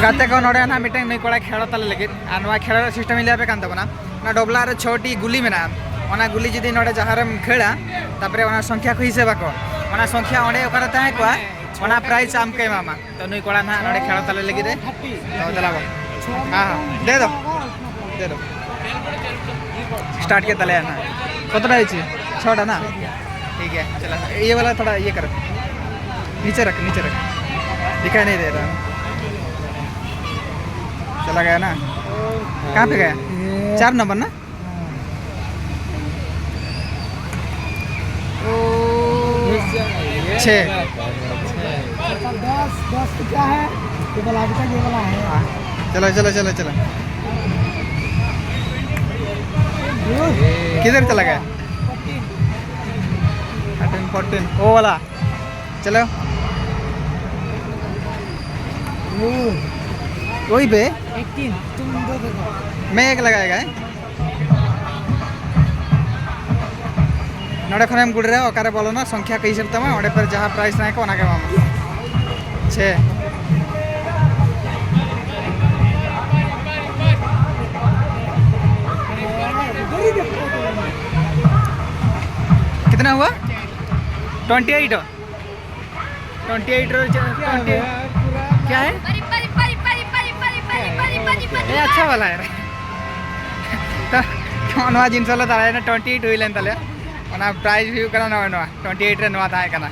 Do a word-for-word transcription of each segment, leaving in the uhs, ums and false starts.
ᱜᱟᱛᱮ ᱠᱚ, ᱱᱚᱰᱮ ᱱᱟᱦᱟᱜ ᱢᱤᱫᱴᱮᱱ ᱱᱩᱭ ᱠᱚᱲᱟᱭ ᱠᱷᱮᱞᱳ ᱛᱟᱞᱮ ᱞᱟᱹᱜᱤᱫ᱾ ᱟᱨ ᱱᱚᱣᱟ ᱠᱷᱮᱞᱳ ᱨᱮᱭᱟᱜ system ᱤᱧ ᱞᱟᱹᱭ ᱟᱯᱮ ᱠᱟᱱ ᱛᱟᱵᱚᱱᱟ᱾ ᱚᱱᱟ ᱰᱚᱵᱞᱟ ᱨᱮ ᱪᱷᱚᱴᱤ ᱜᱩᱞᱤ ᱢᱮᱱᱟᱜᱼᱟ᱾ ᱚᱱᱟ ᱜᱩᱞᱤ ᱡᱩᱫᱤ ᱱᱚᱰᱮ ᱡᱟᱦᱟᱸ ᱨᱮᱢ ᱠᱷᱟᱹᱲᱟ, ᱛᱟᱨᱯᱚᱨᱮ ᱚᱱᱟ ᱥᱚᱝᱠᱷᱭᱟ ᱠᱚ ᱦᱤᱥᱟᱹᱵ ᱟᱠᱚ᱾ ᱚᱱᱟ ᱥᱚᱝᱠᱷᱭᱟ ᱚᱸᱰᱮ ᱚᱠᱟᱨᱮ ᱛᱟᱦᱮᱸ ᱠᱚᱜᱼᱟ, ᱚᱱᱟ prize ᱟᱢ ᱠᱚ ᱮᱢᱟᱢᱟ᱾ ᱛᱚ ᱱᱩᱭ ᱠᱚᱲᱟ ᱱᱟᱦᱟᱜ ᱱᱚᱰᱮ ᱠᱷᱮᱞᱳ ᱛᱟᱞᱮ ᱞᱟᱹᱜᱤᱫ ᱨᱮ᱾ ᱛᱚ ᱫᱮᱞᱟ ᱵᱚᱱ᱾ ᱦᱮᱸ, ᱦᱮᱸ, ᱫᱮ ᱫᱚ᱾ ᱫᱮ ᱫᱚ᱾ Start ᱠᱮᱫ ᱛᱟᱞᱮᱭᱟ ᱱᱟᱦᱟᱜ᱾ ᱠᱚᱛᱚᱴᱟ ᱦᱚᱭᱮᱪᱷᱮ? ᱪᱷᱚᱴᱟ ᱱᱟ? ᱴᱷᱤᱠ ᱜᱮᱭᱟ, ᱪᱟᱞᱟᱜ ᱱᱟᱦᱟᱜ᱾ ᱤᱭᱟᱹ ᱵᱟᱞᱟ ᱛᱷᱚᱲᱟ ᱤᱭᱟᱹ ᱠᱟᱨᱚ᱾ ᱱᱤᱪᱮ ᱨᱟᱠᱷ, ᱱᱤᱪᱮ ᱨᱟᱠᱷ᱾ ᱫᱤᱠᱷᱟᱭ ᱱᱟᱦᱤ ᱫᱮ ᱨᱟᱦᱟ᱾ ᱪᱟᱞᱟ ᱜᱟᱭᱟ ᱱᱟ? ᱠᱟᱦᱟᱸ ᱯᱮ ᱜᱟᱭᱟ? ᱪᱟᱨ ᱱᱚᱢᱵᱚᱨ ᱱᱟ? छः। दस, दस तो क्या है? ये वाला, अभी तक ये वाला है। चलो, चलो, चलो, चलो। किधर चला गया? थर्टीन, फोर्टीन, वो वाला। चलो। वही पे। एटीन, तुम दो देखो। मैं एक लगाएगा, है? ᱱᱚᱰᱮ ᱠᱷᱚᱱᱮᱢ ᱜᱩᱲᱨᱟᱹᱣᱟ, ᱚᱠᱟᱨᱮ ᱵᱚᱞᱚᱱᱟ, ᱥᱚᱝᱠᱷᱭᱟ ᱠᱚ ᱦᱤᱥᱟᱹᱵ ᱛᱟᱢᱟ, ᱚᱸᱰᱮ ᱯᱷᱤᱨ ᱡᱟᱦᱟᱸ prize ᱛᱟᱦᱮᱸ ᱠᱚᱜ, ᱚᱱᱟ ᱜᱮ ᱮᱢᱟᱢᱟ᱾ ᱪᱷᱮ᱾ कितना हुआ? Twenty eight. Twenty eight row twenty क्या है? ये अच्छा वाला है। तो ᱱᱚᱣᱟ ᱡᱤᱱᱤᱥ ᱞᱮ ᱫᱟᱲᱮᱭᱟᱜᱼᱟ, ᱴᱩᱭᱮᱱᱴᱤ ᱮᱭᱤᱴ ᱦᱩᱭ ᱞᱮᱱ ᱛᱟᱞᱮᱭᱟ᱾ ᱚᱱᱟ ᱯᱨᱟᱭᱤᱡᱽ ᱦᱩᱭᱩᱜ ᱠᱟᱱᱟ ᱱᱚᱜᱼᱚᱭ ᱱᱚᱣᱟ, ᱴᱩᱭᱮᱱᱴᱤ ᱮᱭᱤᱴ ᱨᱮ ᱱᱚᱣᱟ ᱛᱟᱦᱮᱸ ᱠᱟᱱᱟ᱾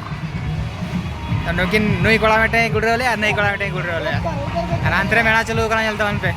ᱛᱚ ᱱᱩᱠᱤᱱ, ᱱᱩᱭ ᱠᱚᱲᱟ ᱢᱤᱫᱴᱮᱱ ᱜᱩᱲᱨᱟᱹᱣ ᱞᱮᱭᱟ ᱟᱨ ᱱᱩᱭ ᱠᱚᱲᱟ ᱢᱤᱫᱴᱮᱱ ᱜᱩᱲᱨᱟᱹᱣ ᱞᱮᱭᱟ᱾ ᱟᱨ ᱦᱟᱱᱛᱮ ᱨᱮ ᱢᱮᱞᱟ ᱪᱟᱹᱞᱩ ᱠᱟᱱᱟ, ᱧᱮᱞ ᱛᱟᱵᱚᱱ ᱯᱮ᱾